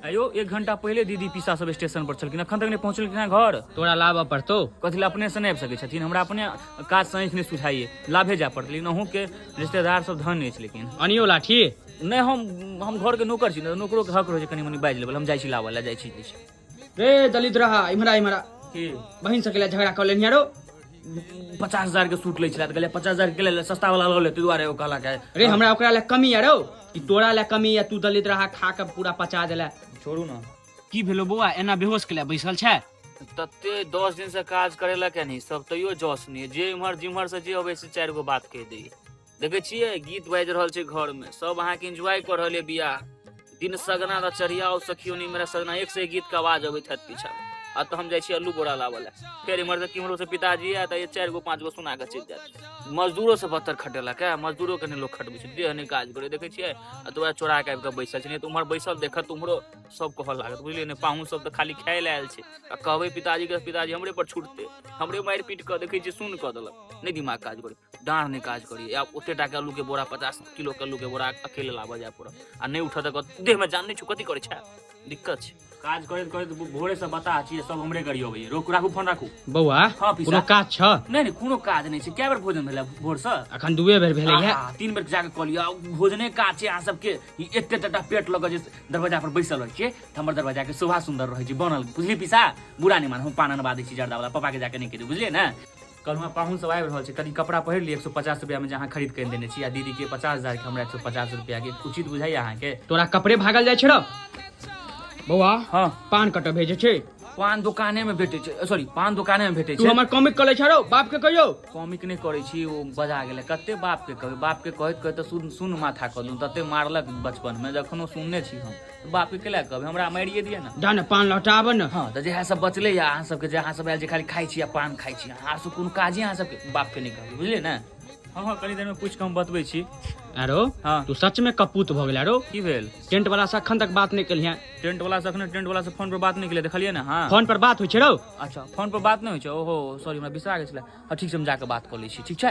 आयो एक घंटा पहिले दीदी पीसा सब स्टेशन पर छलखिन, अखन तक नहि पहुँचलखिन हँ घर। तोरा लाबऽ पड़तौ। कथी लए अपने से नहि आबि सकै छथिन? हमरा अपने काज से आँखि नहि सुझाइए, लाभे जाय पड़त। लेकिन अहूँके रिश्तेदार सब धन अछि लेकिन। अनियो लाठी। नहि, हम घरके नौकर छी ने, नौकरोके हक रहै छै कनि मनि बाजि लेबै। हम जाइ छी लाबऽ लए, जाइ छी, जाइ छी। रे दलित रहा, इम्हरा इम्हरा। की? बहिन सबके लए झगड़ा कऽ लेनिहारो। 50,000 के सूट लै छलै तऽ कहलियै 50,000 के लेल सस्ता वाला लऽ ले, ताहि दुआरे ओ कहलक है। रे हमरा ओकरा लए कमी आ रौ कि तोरा लए कमी या? तू दलित रहा खा के पूरा पचा देला। छोड़ू ने। की भेलो बौआ, एना बेहोश के लए बैसल छै? तते 10 दिन से काज करेलक है सब, तैयो जस नहीं। जे इम्हर जिम्हर से जे अबै से 4 गो बात कहि दैये। देखै छियै गीत बाजि रहल छै घर में, सब अहाँके एंजॉय कऽ रहल यऽ बियाह दिन। सगना दा चढ़िया आओ सखियो नहीं मेरा सगना, एक से एक गीत के आवाज अबैत हैत पीछा में। आ तऽ हम जाइ छी अल्लू बोरा लाबऽ लए। फेर इम्हर से किम्हरो से पिताजी आयत आ 4 गो 5 गो सुना कऽ चलि जायत। मजदूरो से बदतर खटेलक है, मजदूरो के नहि लोक खटबै छै, देह नहि काज करे। देखै छियै आ तऽ वएह चोरा के आबि कऽ बैसल छै, नहि तऽ उम्हर बैसल देखत तऽ उम्हरो सब कहऽ लागत, बुझलियै ने? पाहुन सब तऽ खाली खाय लए आयल छै। आ कहबै पिताजी के, पिताजी हमरे पर छूटते, हमरे मारि पीट कऽ देखै छियै सुन कऽ देलक। नहि दिमाग काज करे, डाँढ़ नहि काज करी। आब ओते टाके आलू के बोरा, 50 किलो के आलू के बोरा अकेले लाबऽ जाय पड़त आ नहि उठत तऽ देह में जान नहि छौ, कथी करै छै? दिक्कत छै। काज करैत करैत भोरे से बता छियै, सब हमरे गाड़ी अबैया। रोक, राखू फोन, राखू। बौआ। हाँ, पीसा। कोनो काज छ? नहि नहि, कोनो काज नहि छै। कए बेर भोजन भेलै भोर से? अखन दुए बेर भेलै है। आहा, 3 बेर जाके कऽ लिअ। भोजने काज छै अहाँ सबके? ई एते टटा पेट लऽ कऽ जे दरवाजा पर बैसल रहै छियै तऽ हमर दरवाजा के शोभा सुंदर रहै छै बनल, बुझलियै पीसा? बुरा नहि मान, हम पान अनबा दै छी जर्दा वाला, पापा के जाके नहि कहि देबै, बुझलियै ने? कहलहुँ हँ, पाहुन सब आबि रहल छै, कनि कपड़ा पहिर लिअ 150 रुपया में जे अहाँ खरीद कऽ देने छी, आ दीदी के 50,000 के, हमरा 150 रुपया के, उचित बुझाइए अहाँके? तोरा कपड़े भागल जाइ छै रौ बौआ। हाँ। पान कतऽ भेजै छै? पान दुकाने में भेटै छै, सॉरी, पान दुकाने में भेटै तू छै। हमर कॉमिक कऽ लै छै रौ, बाप के कहियौ। कॉमिक नहि करै छी, ओ बजा गेलै। कते बाप के कहबै? बाप के कहैत कहैत तऽ सुन सुन माथा कऽ दू, तते मारलक बचपन में, जखनो सुनने छी हम। बाप के केला कहबै? हमरा मारिए दिअ ने। जा ने पान लौटाब ने। हाँ तऽ जएह सब बचलै या अहाँ सबके, जे अहाँ सब आयल जे खाली खाइ छी आ पान खाइ छी, अहाँ सब कोनो काजे अहाँ सबके, बाप के नहि कहबै, बुझलियै ने? हँ हँ, कनी देर में पूछि कऽ हम बतबै छी। आरो। हाँ। तू सच में कपूत भऽ गेल आरो। की भेल? टेंट वाला से अखन तक बात नहि केलिहे। टेंट वाला से अखने टेंट वाला से फोन पर बात नहि केलियै, देखलियै ने? हाँ, फोन पर बात होइ छै रौ। अच्छा, फोन पर बात नहि होइ छै? ओहो सॉरी, हमरा बिसरा गेल छलै। हँ ठीक छै, हम जाकऽ बात कऽ लै छी, ठीक छै?